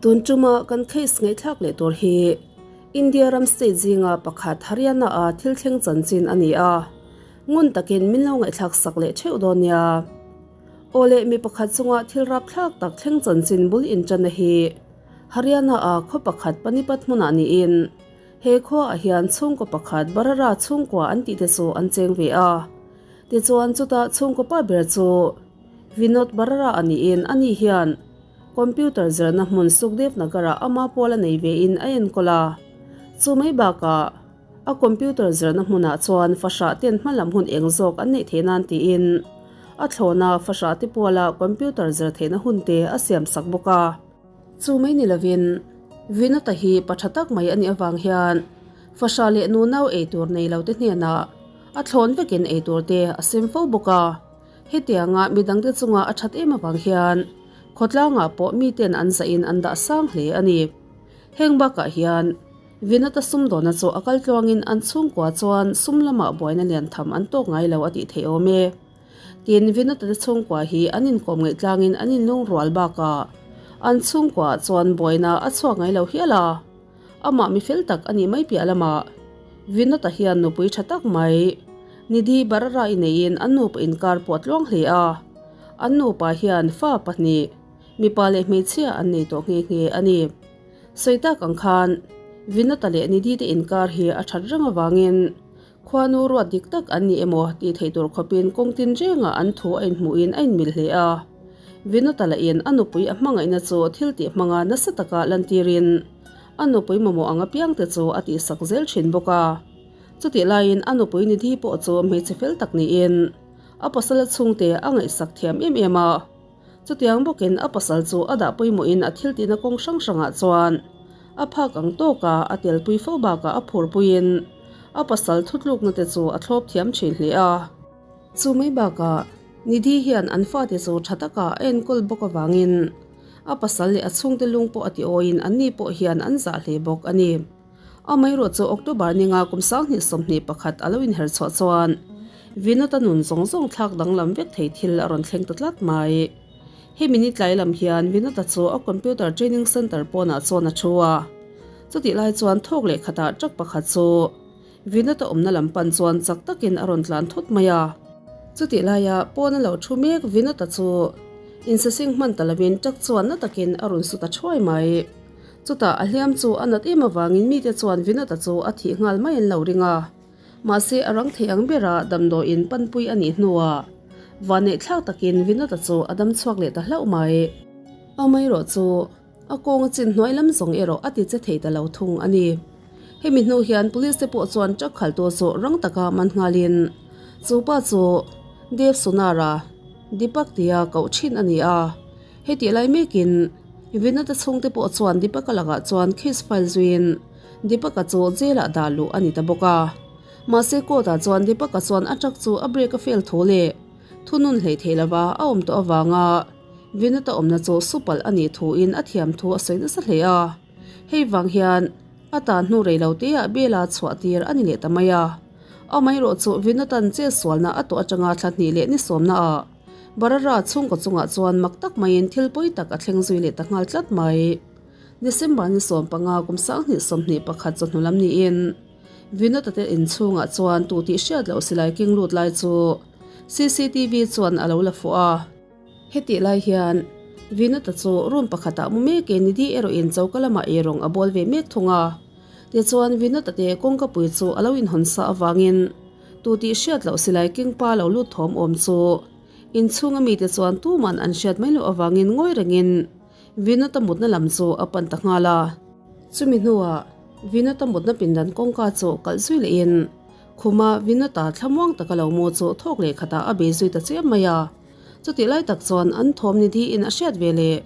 Tun tuma kan case ngaihthlak leh tur hi India ram state zinga pakhat Haryana a thil thleng chanchin a ni a, ngun takin min lo ngaihthlak sak leh theuh dawn nia. Aw leh mi pakhat chunga thil rapthlak tak thleng chanchin bul inṭanna hi Haryana a khaw pakhat Panipat hmunah niin he khuaah hian chhungkaw pakhat Barara chhungkua an tihte chu an cheng ve a. Tichuan chutah chhungkaw pa ber chu Vinod Barara a niin ani hian computer zirna hmun Sukhdev Nagar-ah ama pawl a nei vein a enkawl a. Chu mai bakah a computer zirna hmunah chuan fahrah ten hmalam hun eng zawk an neih theih nan tiin a thlawna fahrah te puala computer zir theihna hun te a siam sak bawk a. Chu mai ni lovin Vinod-a hi pa tha tak mai a nih avang hian fahrah leh nunau ei tur nei lo te hnenah a thlawn vekin ei tur te a sem fo bawk a. Hetianga midangte chunga a that em avang hian khawtlangah pawh miten an zahin an dah sang hle a ni. Heng bakah hian Vinod-a sumdawna chu a kal tluangin an chhungkua chuan sum lamah buaina lian tham an tawk ngai lo a tih theih awm e. Tin, Vinod-a te chhungkua hi an inkawm ngaih tlangin an inlungrual bakah an chhungkuaah chuan buaina a chhuak ngai lo hial a. Amah mi fel tak a nih mai piah lamah Vinod-a hian nupui tha tak mai Nidhi Barara-i neiin an nupa inkar pawh a tluang hle a. An nupa hian fa pahnih, mipa leh hmeichhia an nei tawh nghe nghe a ni. Sawi tak ang khan Vinod-a leh Nidhi te inkar hi a that reng avangin khuanu ruat dik tak an ni emaw tih theih tur khawpin kawng tin rengah an thu a inhmuhin a inmil hle a. Vinod-a lahin a nupui a hmangaihna chu thil tih hmanga nasa taka lantirin a nupui mamawh ang apiangte chu a tihsak zel thin bawk a. Chutih laiin a nupui Nidhi pawh chu hmeichhe fel tak niin a pasala chhungte a ngaihsak thiam em em a. Chutiang bawkin a pasal chu a dah pawimawhin a thil tihna kawng hrang hrangah chuan a phak ang tawka a telpui fo bakah a phurpuiin a pasal thutlukna te chu a thlawp thiam thin hle a. Chu mai bakah Nidhi hian an fate chu tha taka a enkawl bawk avangin a pasal leh a chhungte lung pawh a ti awiin anni pawh hian an zah hle bawk a ni. Amaherawh chu October ninga kum 2021 a lo inher chhuah chuan Vinod-a nun zawng zawng thlak danglam vek thei thil a rawn thleng ta tlat mai. Hemi ni tlai lam hian Vinod-a chu a computer training centre pawnah chuan a thu a. Chutih lai chuan thawk leh khatah truck pakhat chu Vinod-a awmna lam pan chuan chak takin a rawn tlan thut mai a. Chutih laia pawn a lo thu mek Vinod-a chu insasing hman ta lovin truck chuan na takin a rawn su ta thuai mai. Chutah a hliam chu a nat em avangin mite chuan Vinod-a chu a thih nghal mai an lo ring a. Mahse a rang thei ang bera damdawiin panpui a nih hnuah vanneih thlak takin Vinod-a chu a dam chhuak leh ta hlauh mai. Amaherawh chu a kawng a chin hnuai lam zawng erawh a ti che thei ta lo thung a ni. Hemi hnu hian police te pawh chuan truck khaltu chu rang taka man nghalin chu pa chu Dev Sonara Deepak tia koh thin a ni a. Hetih lai mekin Vinod-a chhungte pawh chuan Deepak-a lakah chuan case file zuiin Deepak-a chu jail-ah dah luh a ni ta bawk a. Mahse court-ah chuan Deepak-a chuan a truck chu a brake a fail thu leh thunun hleih theih lova a awm tawh avanga Vinod-a awmna chu supalh a nih thuin a thiam thu a sawi nasa hle a. Hei vang hian a tan hnu rei lo teah bail-a chhuah tir a ni leh ta mai a. Amaherawh chu Vinod-a'n chetsualna a tawh atanga thla hnih leh ni sawmnaah Barara chhungkaw chungah chuan mak tak maiin thil pawi tak a thleng zui leh ta nghal tlat mai. December ni 15 kum 2021 chawhnu lam niin Vinod-a te inchhungah chuan tu tih hriat loh silai keng lut lai chu cctv chuan a lo la fuh a. Hetih lai hian Vinod-a chu room pakhatah mu mekin Nidhi erawhin choka lamah eirawng a bawl ve mek thung a. Tichuan Vinod-a te kawngkapui chu a lo inhawn sa avangin Tu tih hriat loh silai kengpa lo lut thawm awm chu inchhung a mite chuan tuman an hriat mai loh avangin ngawi rengin Vinod-a mutna lam chu a pan ta nghal a. Chumi hnuah Vinod-a mutna pindan kawngka chu kalh zui lehin khuma Vinod-a thlamuang taka lo mu chu thawk leh khatah a bei zui ta chiam mai a. Chutih lai tak chuan an thawm ni diin a hriat ve leh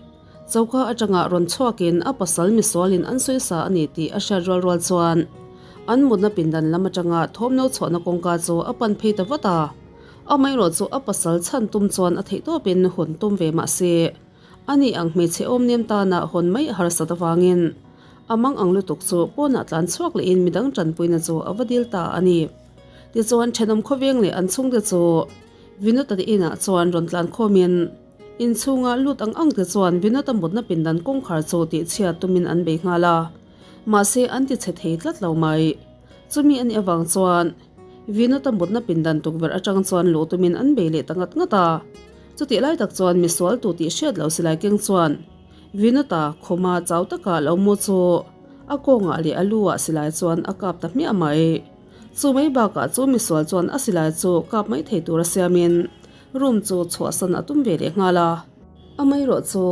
choka atanga rawn chhuakin a pasal misualin an sawi sa a ni tih a hriat rual rual chuan an mutna pindan lam atanga thawmno chhuahna kawngka chu a pan phei ta vat a. Amaherawh chu a pasal chhan tum chuan a theihtawpin hawn tum ve mah se ani ang hmeichhe awmnem tana hawn mai a harsat avangin a mang ang lutuk chu pawnah tlan chhuak lehin midang tanpuina chu a va dil ta a ni. Tichuan thenawm khawveng leh an chhungte chu Vinod-a te inah chuan rawn tlan khawmin Inchhunga lut ang ang te chuan Vinod-a mutna pindan kawngkhar chu tihchhiat tumin an bei nghal a, mahse an tichhe thei tlat lo mai. Chumi a nih avang chuan Vinod-a mutna pindan tukverh atang chuan luh tumin an bei leh ta ngat ngat a. Chutih lai tak chuan misual tu tih hriat lo silai keng chuan Vinod-a khawma chau taka lo mu chu a kawngah leh a lu ah silai chuan a kap ta hmiah mai. Chu mai bakah chu misual chuan a silai chu kap mai thei tura siamin room chu chhuahsan a tum ve leh nghal a. Amaherawh chu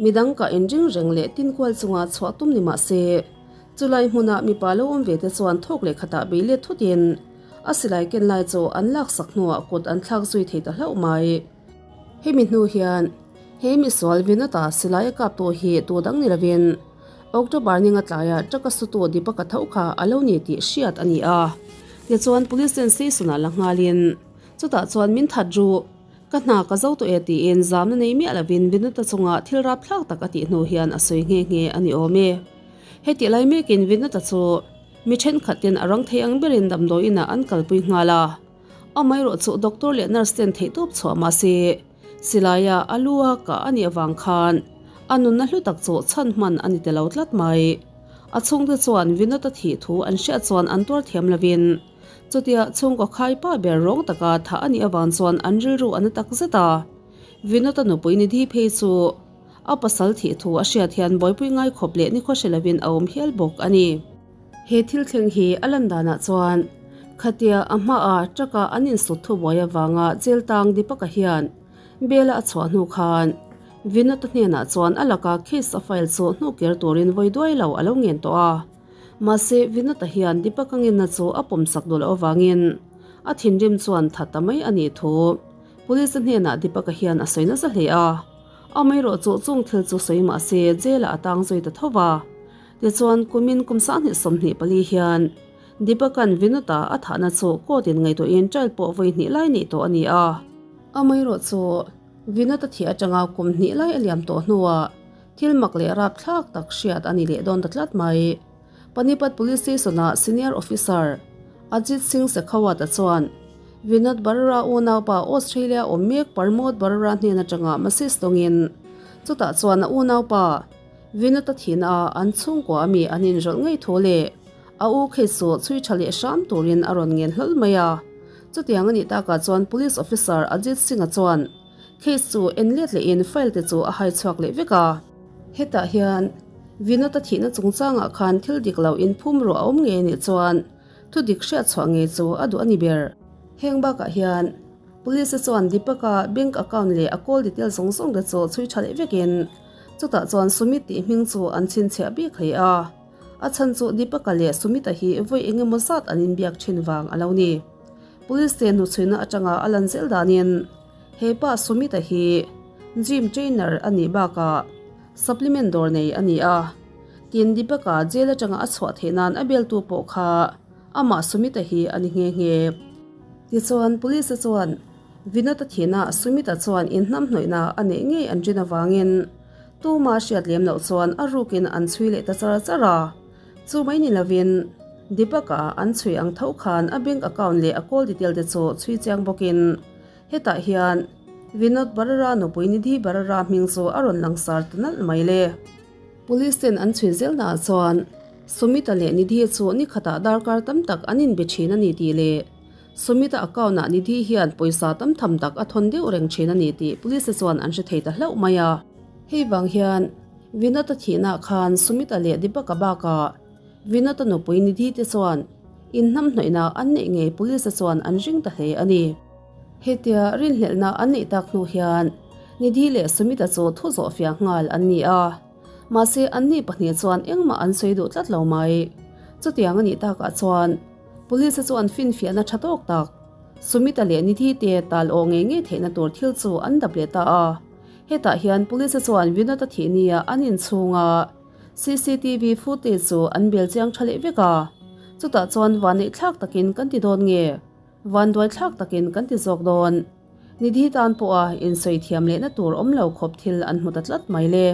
midang kah inring reng leh tinkual chunga chhuah tum ni mah se, chulai hmuna mipa lo awm ve te chuan thawk leh khatah bei let thutin a silai ken lai chu an laksak hnuah kut an thlak zui thei ta hlauh mai. Hemi hnu hian he misual Vinod-a silai a kap tawh hi tu dang ni lovin October ninga tlaiah truck a sutu Deepak-a tho kha a lo ni tih hriat a ni a. Tichuan Police ten station-ah la nghalin chutah chuan min that ru, ka hna ka zo tawh e tiin zamna nei miah lovin Vinod-a chunga thil rapthlak tak a tih hnu hian a sawi nghe nghe a ni awm e. Hetih lai mekin Vinod-a chu mi thenkhat ten a rang thei ang berin damdawiinah an kalpui nghal a. Amaherawh chu doctor leh nurse ten theihtawp chhuah mah se, silaia a lu a kah a nih avang khan a nunna hlu tak chu chhan hman a ni ta lo tlat mai. A chhungte chuan Vinod-a thih thu an hriat chuan an tuar thiam lovin chutia chhungkaw khai pa ber rawng taka thah a nih avang chuan an rilru a na tak zet a. Vinod-a nupui Nidhi phei chu a pasal thih thu a hriat hian buaipui ngai khawp leh nikhua hre lovin a awm hial bawk a ni. He thil thleng hi a lan danah chuan khatia a hmaah truck-a an insut thubuai avanga jail tang Deepak-a hian bail-a a chhuah hnu khan Vinod-a hnenah chuan a laka case a file chu hnukir turin vawi duai lo a lo ngen tawh a. Mahse, Vinod-a hian Deepak-a ngenna chu a pawmsak duh loh avangin a thinrim chuan tha ta mai a nih thu Police-a hnenah Deepak-a hian a sawi nasa hle a. Amaherawh chu chung thil chu sawi mahse jail-ah a tang zui ta tho va. Tichuan, kumin kum 2024 hian Deepak-a'n Vinod-a a thahna chu court-in ngaihtuahin trial pawh vawi hnih lai neih tawh a ni a. Amaherawh chu Vinod-a thih atanga kum hnih lai a liam tawh hnuah thil mak leh rapthlak tak hriat a ni leh dawn ta tlat mai. Panipat Police Station-a Senior Officer Ajit Singh Shekhawat-a chuan Vinod Barara unaupa Australia awm mek Parmod Barara hnen atanga message dawngin chutah chuan a unaupa Vinod-a thihna a an chhungkua ami an inrawlh ngei thu leh a u case chu chhui tha leh hram turin a rawn ngen hlawl mai a. Chutiang a nih takah chuan Police Officer Ajit Singh-a chuan case chu en let lehin file te chu a hai chhuak leh vek a. Hetah hian Vinod-a thihna chungchangah khan thil dik lo inphum ruah a awm ngei a nih chuan thu dik hriat chhuah ngei chu a duh a ni ber. Heng bakah hian Police-a chuan Deepak-a bank account leh a call detail zawng zawng te chu chhui tha leh vekin Chutah chuan Sumit tih hming chu an chhinchhiah bik hle a, a chhan chu Deepak-a leh Sumit-a hi vawi eng emaw zat an inbiak thin vang a lo ni. Police te hnuchhuina atanga a lan zel danin he pa Sumit-a hi gym trainer a nih bakah supplement dawr nei a ni a, tin Deepak-a jail atanga a chhuah theih nan a beltu pawh kha amah Sumit-a hi a ni nghe nghe. Tichuan Police-a chuan Vinod-a thihna Sumit-a chuan inhnamhnawihna a neih ngei an rin avangin tuma hriat lem loh chuan a rukin an chhui leh ta char char a. Chu mai ni lovin Deepak-a an chhui ang tho khan a bank account leh a call detail te chu chhui chiang bawkin hetah hian Vinod Barara nupui Nidhi Barara hming chu a rawn langsar ta nalh mai le. Police ten an chhui zelnaah chuan Sumit-a leh Nidhi chu nikhatah darkar tam tak an inbe thin a ni tih leh Sumit-a account-ah Nidhi hian pawisa tam tham tak a thawn deuh reng thin a ni tih Police-te chuan an hre thei ta hlauh mai a. Hei vang hian Vinod-a thihnaah khan Sumit-a leh Deepak-a bakah Vinod-a nupui Nidhi te chuan inhnamhnawihna an neih ngei Police-te chuan an ring ta hle a ni. Hetia rinhlelhna an neih tak hnu hian Nidhi leh Sumit-a chu thu zawh fiah nghal an ni a. Mahse anni pahnih chuan engmah an sawi duh tlat lo mai. Chutiang a nih takah chuan Police-a chuan finfiahna tha tawk tak, Sumita leh Nidhi te tal aw ngei ngei theihna tur thil chu an dap leh ta a. Hetah hian Police-a chuan Vinod-a thih nia an inchhunga cctv footage chu an bel chiang tha leh vek a. Chutah chuan vanneih thlak takin kan ti dawn nge? Vanduai thlak takin kan ti zawk dawn? Nidhi tan pawha insawi thiam lehna tur awm lo khawp thil an hmu ta tlat mai le.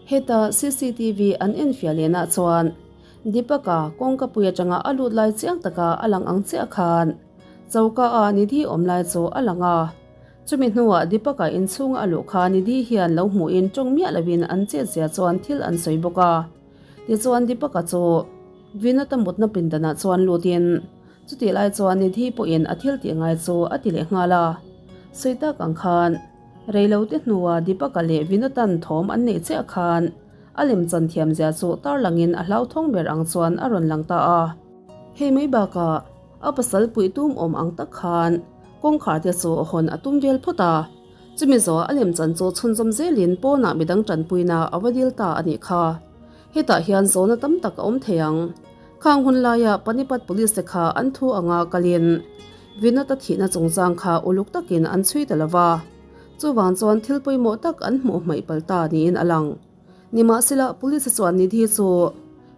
Heta cctv an enfiah lehna chuan Deepak-a kawngkapui atanga a lut lai chiang taka a lang ang chiah khan choka-a Nidhi awm lai chu a lang a. Chumi hnuah Deepak-a inchhunga a luh kha Nidhi hian lo hmuhin tawng miah lovin an chetzia chuan thil an sawi bawk a. Tichuan Deepak-a chu Vinod-a mutna pindanah chuan lutin chutih lai chuan Nidhi pawhin a thil tih ngai chu a ti leh nghal a. Sawi tak ang khan reilote hnuah Deepak-a leh Vinod-a'n thawm an neih chiah khan a lemchan thiamzia chu tarlangin a hlauthawng ber ang chuan a rawn lang ta a. Hei mai bakah a pasal puih tum awm ang tak khan kawngkhar te chu hawn a tum vel phawt a, chumi zawh a lemchan chu chhunzawm zelin pawnah midang tanpuina a va dil ta a nih kha. Hetah hian zawhna tam tak a awm thei ang. Khang hun laia Panipat Police te kha an thu anga kalin Vinod-a thihna chungchang kha uluk takin an chhui ta lo va, chuvang chuan thil pawimawh tak an hmuh hmaih palh ta niin a lang. Nimahsela, Police chuan Nidhi chu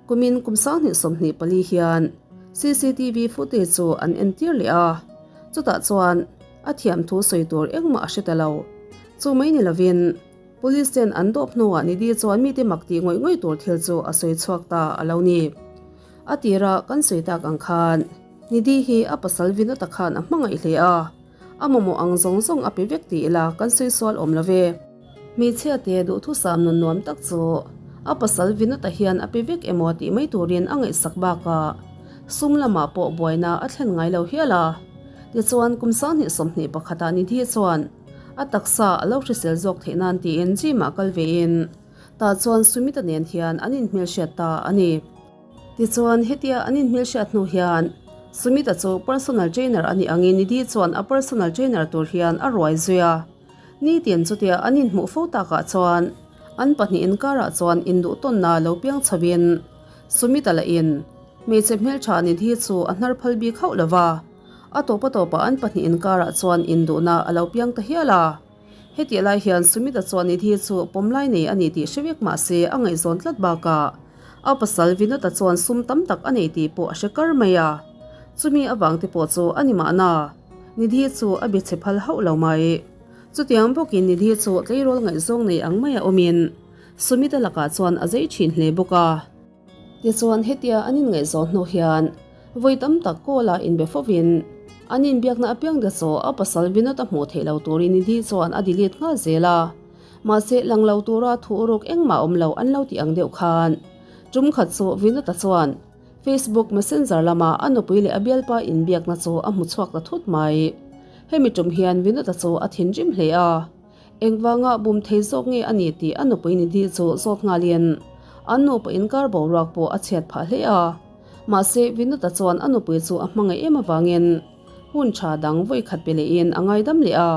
kumin kum 2024 hian CCTV footage chu an entir leh a, chutah chuan a thiam thu sawi tur engmah a hre ta lo. Chu mai ni lovin, Police ten an dawp hnuah Nidhi chuan mite mak tih ngawih ngawih tur thil chu a sawi chhuak ta a lo ni. A tira kan sawi tak ang khan Nidhi hi a pasal Vinod-a khan a hmangaih hle a, A mamawh ang zawng zawng a pe vek ti ila kan sawi sual awm lo ve. Hmeichhia te duhthusam nun nuam tak chu a pasal Vinod-a hian a pe vek emaw tih mai turin a ngaihsak bakah sum lamah pawh buaina a thlen ngai lo hial a. Tichuan kum 2021 ah Nidhi chuan a taksa a lo hrisel zawk theih nan tiin gym ah kal vein tah chuan Sumit-a nen hian an inhmelhriat ta a ni. Tichuan, hetia an inhmelhriat hnu hian Sumit-a chu personal trainer a nih angin Nidhi chuan a personal trainer tur hian a ruai zui a. Nitin chutia an inhmuh fo takah chuan an pahnih inkarah chuan induhtawnna lo piang chhoin Sumit-a lahin hmeichhe hmeltha Nidhi chu a hnar phal bik hauh lo va, a tawp a tawpah an pahnih inkarah chuan induhna a lo piang ta hial a. Hetih lai hian Sumit-a chuan Nidhi chu pawmlai nei a ni tih hre vek mah se a ngaihzawn tlat bakah a pasal Vinod-a chuan sum tam tak a nei tih pawh a hre kar mai a. Chumi avang te pawh chu a ni mahna, Nidhi chu a be chhe phal hauh lo mai. Chutiang bawkin Nidhi chu tleirawl ngaihzawng nei ang maia awmin Sumit-a lakah chuan a zei thin hle bawk a. Tichuan hetia an inngaihzawn hnu hian vawi tam tak call-ah inbe fovin an inbiakna apiang te chu a pasal Vinod a hmuh theih lo turin Nidhi chuan a delete nghal zel a. Mahse lang lo tura thu uruk engmah awm lo an lo tih ang deuh khan tum khat chu Vinod-a chuan Facebook Messenger lama a nupui leh a bialpa inbiakna chu a hmu chhuak ta thut mai. Hemi tum hian Vinod-a chu a thinrim hle a. Engvanga bum thei zawk nge a ni tih a nupui Nidhi chu zawt nghalin an nupa inkar boruak pawh a chhiat phah hle a. Mahse, Vinod-a chuan a nupui chu a hmangaih em avangin hun tha dang vawi khat pe lehin a ngaidam leh a.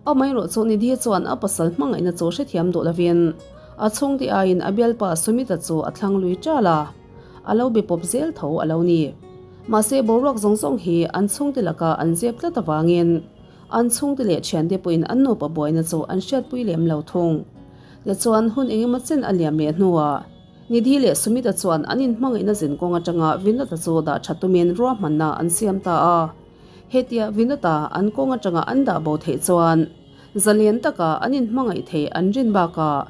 Amaherawh chu Nidhi chuan a pasal hmangaihna chu hrethiam duh lovin a chhungte aiin a bialpa Sumit-a chu a thlang lui ṭal a, a lo be pawp zel tho a lo ni. Mahse, boruak zawng zawng hi an chhungte lakah an zep tlat avangin An chhungte leh thiante pawhin an nupa buaina chu an hriatpui lem lo thung. Tichuan, hun engemaw chen a liam leh hnuah Nidhi leh Sumita chuan an inhmangaihna zinkawng atanga Vinod-a chu dah tha tumin ruahmanna an siam ta a. Hetia Vinod-a an kawng atanga an dah bo theih chuan zalen taka an inhmangaih theih an rin bakah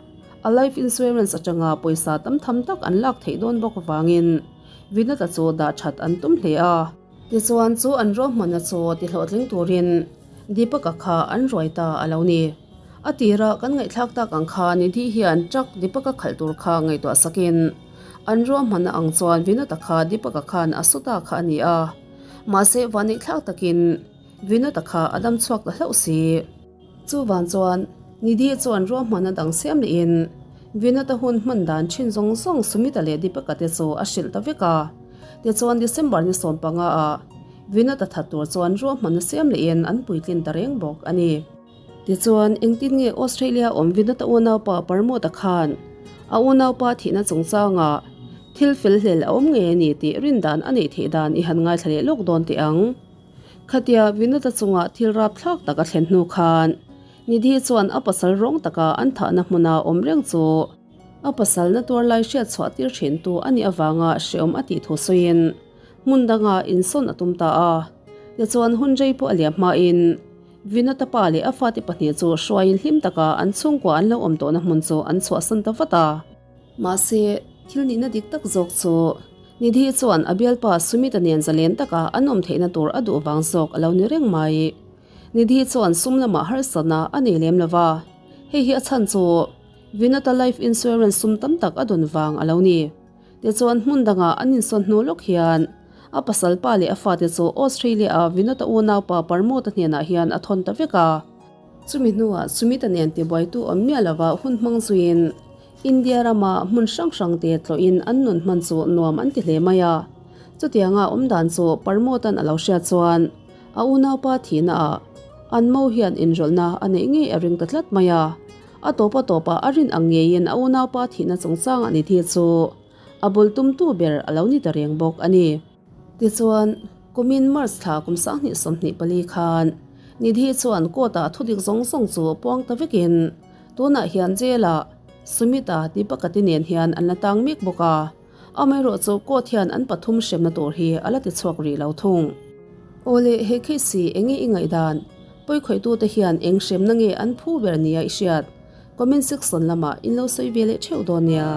a life insurance atanga pawisa tam tham tak an lak theih dawn bawk avangin Vinod-a chu dah that an tum hle a. Tichuan chu an ruahmanna chu ti hlawhtling turin Deepak-a kha an ruai ta a lo ni. A tira kan ngaihthlak tak ang kha Nidhi hian truck Deepak-a khalh tur kha ngaihtuah sakin an ruahmanna ang chuan Vinod-a kha Deepak-a khan a su ta kha a ni a. Mahse vanneihthlak takin Vinod-a kha a dam chhuak ta hlauh si. Chuvan chuan Nidhi chuan ruahmanna dang siam lehin Vinod-a hun hman dan thin zawng zawng Sumita leh Deepika te chu a hrilh ta vek a. Tichuan December ni 15 ah Vinod-a that tur chuan ruahmanna siam lehin an puitlin ta reng bawk a ni. Tichuan engtin nge Australia awm Vinod-a unaupa Parmod-a khan a unaupa thihna chungchangah thil fel hlel a awm ngei a ni tih rin dan a neih theih dan i han ngaithla leh lawk dawn teh ang. Khatia Vinod-a chunga thil rapthlak tak a thlen hnu khan Nidhi chuan a pasal rawng taka an thahna hmuna awm reng chu a pasal na tuar lai hriat chhuah tir thintu a nih avanga hreawm a tih thu sawiin hmun danga insawn a tum ta a. Tichuan hun rei pawh a liam hmain Vinod-a pa leh a fate pahnih chu hruaiin hlim taka an chhungkua an lo awm tawhna hmun chu an chhuahsan ta vat a. Mahse, thil nihna dik tak zawk chu Nidhi chuan a bialpa Sumita nen zalen taka an awm theihna tur a duh vang zawk a lo ni reng mai. Nidhi chuan sum lamah harsatna a nei lem lo va, hei hi a chhan chu Vinod-a life insurance sum tam tak a dawn vang a lo ni. Tichuan hmun dangah an insawn hnu lawk hian a pasal pa leh a fate chu Australia-a Vinod-a unaupa Parmod-a hnenah hian a thawn ta vek a. Chumi hnuah Sumit-a nen tibuaitu awm miah lova hun hmang zuiin India rama hmun hrang hrang te tlawhin an nun hman chu nuam an ti hle mai a. Chutianga awmdan chu Parmod-a'n a lo hriat chuan a unaupa thihnaah an mo hian inrawlhna a neih ngei a ring ta tlat mai a. A tawp a tawpah a rin ang ngeiin a unaupa thihna chungchang a ni thi chu a bul tumtu ber a lo ni ta reng bawk a ni. Tichuan, kumin March thla kum 2024 khan Nidhi chuan court-ah thudik zawng zawng chu puang ta vekin tunah hian jail-ah Sumit-a Deepak-a te nen hian an la tang mek bawk a. Amaherawh chu court hian an pathum hremna tur hi a la ti chhuak rih lo thung. Awle, he case hi enge i ngaihdan? Pawikhawih-tute hian eng hremna nge an phu ber nia i hriat? Comment section lamah in lo sawi ve leh theuh dawn nia.